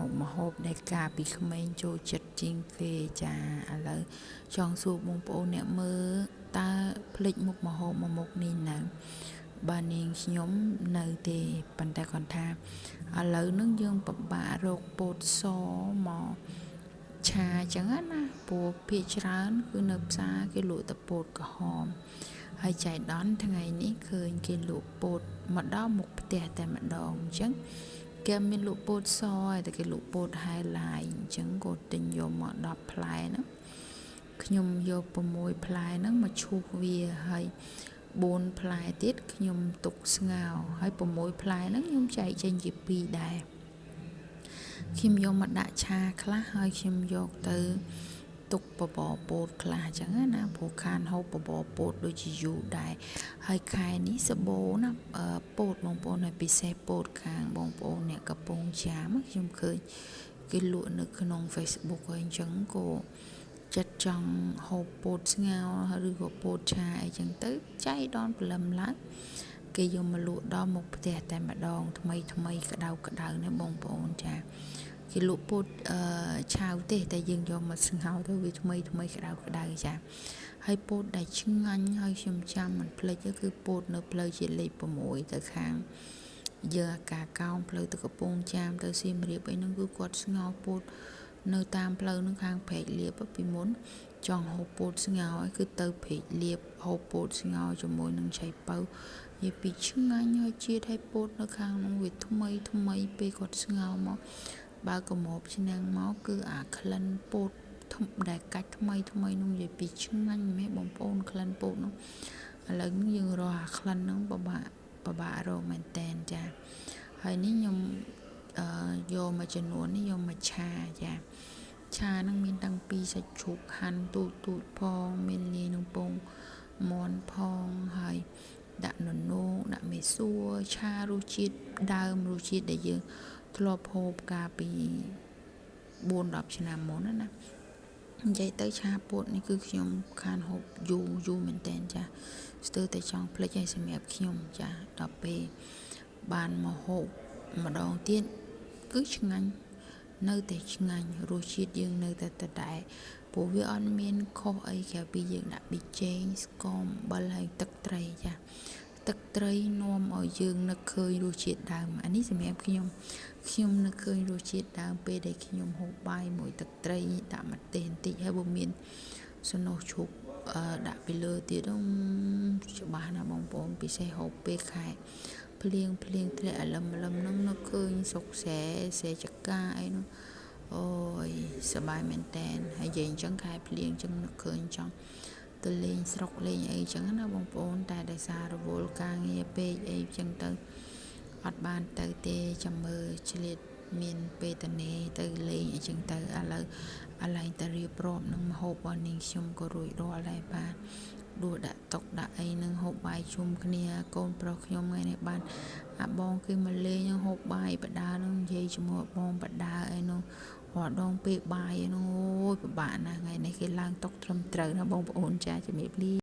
មុខម្ហូបដែលកាលពីក្មេងចូលចិត្តជាងគេចាឥឡូវចង់សួរបងប្អូនអ្នកមើលតើភ្លេចមុខម្ហូបមួយមុខនេះនៅបើនាងខ្ញុំនៅទេប៉ុន្តែគាត់ថាឥឡូវនឹងយើងពិបាករកពោតសមកឆាអញ្ចឹងណាព្រោះភាគច្រើនគឺនៅផ្សារគេលក់តែពោតក្រហមហើយចៃដន្យថ្ងៃនេះឃើញគេលក់ពោតមកដល់មុខផ្ទះតែម្ដងអញ្ចឹងគេមានលក់ពោតសឯតែគេលក់ពោតហែឡាយអញ្ចឹងក៏ទិញយកមក10ផ្លែហ្នឹងខ្ញុំយក6ផ្លែហ្នឹងមកឈូសវាហើយ4ផ្លែទៀតខ្ញុំទុកស្ងោរហើយ6ផ្លែហ្នឹងខ្ញុំចែកចេញជា2ដែរខ្ញុំយកមកដាក់ឆាខ្លះហើយខ្ញុំយកទៅទុកបបរពោតខ្លះអញ្ចឹងណាព្រោះខានហូបបបរពោតដូចជាយូរដែរហើយខែនេះសបោណាពោតបងប្អូនហើយពិសេសពោតខាងបងប្អូនអ្នកកំពង់ចាមខ្ញុំឃើញគេលក់នៅក្នុង Facebook ហើយអញ្ចឹងក៏ចិត្តចង់ហូបពោតស្ងោរឬក៏ពោតឆាអីចឹងទៅចៃដនព្រលឹមឡើងគេយកមកលក់ដល់មុខផ្ទះតែម្ដងថ្មីថ្មីក្តៅក្តៅណាបងប្អូនចាគេលក់ពោតឆាវទេតែយើងយកមកស្ងោរទៅវាថ្មីថ្មីក្តៅក្តៅចាហើយពោតដែលឆ្ងាញ់ហើយខ្ញុំចាំមិនភ្លេចគឺពោតនៅផ្លូវជាតិលេខ6ទៅខាងយើងអាកាកោងផ្លូវទៅកំពង់ចាមទៅសៀមរាបអីហ្នឹងគឺគាត់ស្ងោរពោតនៅតាមផ្លូវនឹងខាងព្រែកលៀបពីមុនចង់ហូបពោតស្ងោរគឺទៅព្រែកលៀបហូបពោតស្ងោរជាមួយនឹងឆៃប៉ៅនិយាយពីឆ្ងាញ់ហើយជាតិហើយពោតនៅខាងនោះវាថ្មីថ្មីពេលគាត់ស្ងោរមកបើកមបឆ្នាំងមកគឺអាក្លិនពោតដែលកាច់ថ្មីថ្មីនោះនិយាយពីឆ្ងាញ់មែនបងប្អូនក្លិនពោតនោះឥឡូវយើងរកអាក្លិនហ្នឹងពិបាករកមែនតែនចាហើយនេះខ្ញុំយកមួយចំនួននេះយកមកឆាចាឆាហ្នឹងមានតាំងពីសាច់ជ្រូកហាន់ទូចទូចផងមានលាយនឹងពងមាន់ផងហើយដាក់ននោងដាក់មេសួរឆារសជាតិដើមរសជាតិដែលយើងធ្លាប់ហូបកាលពី4 10ឆ្នាំមុនណានិយាយទៅឆាពោតនេះគឺខ្ញុំខានហូបយូរយូរមែនតើចាស្ទើរតែចង់ភ្លេចហើយសម្រាប់ខ្ញុំចាដល់ពេលបានមកហូបម្ដងទៀតគឺឆ្ងាញ់នៅតែឆ្ងាញ់រសជាតិយើងនៅតែដដែលព្រោះវាអត់មានខុសអីក្រៅពីយើងដាក់ប៊ីចេងស្ករអំបិលហើយទឹកត្រីចាទឹកត្រីនាំឲ្យយើងនឹកឃើញរសជាតិដើមអានេះសម្រាប់ខ្ញុំខ្ញុំនឹកឃើញរសជាតិដើមពេលដែលខ្ញុំហូបបាយមួយទឹកត្រីដាក់ម្ទេសបន្តិចហើយបើមានសណោះជ្រូកដាក់ពីលើទៀតច្បាស់ណាស់បងប្អូនពិសេសហូបពេលខែភ្លៀងភ្លៀងធ្លាក់អលឹមអលឹមហ្នឹងនឹកឃើញស្រុកស្រែស្រែចកាអីនោះអូយសប្បាយមែនតែនហើយនិយាយអញ្ចឹងខែភ្លៀងអញ្ចឹងនឹកឃើញចង់ទៅលេងស្រុកលេងអីចឹងណាបងប្អូនតែដោយសាររវល់ការងារពេកអីចឹងទៅអត់បានទៅទេចាំមើលឆ្លៀតមានពេលតនេទៅលេងអីចឹងទៅឥឡូវឥឡែងតែរៀបរាប់នឹងម្ហូបរបស់នាងខ្ញុំក៏រួចរាល់ដែរបាទដួសដាក់តុកដាក់អីនឹងហូបបាយជុំគ្នាកូនប្រុសខ្ញុំថ្ងៃនេះបានអាបងគេមកលេងហូបបាយបដានឹងនិយាយជាមួយបងបដាអីនោះរាល់ដងពេលបាយនោះអូយពិបាកណាស់ថ្ងៃនេះគេឡើងតុកត្រឹមត្រូវណាបងប្អូនចាជំរាបលា។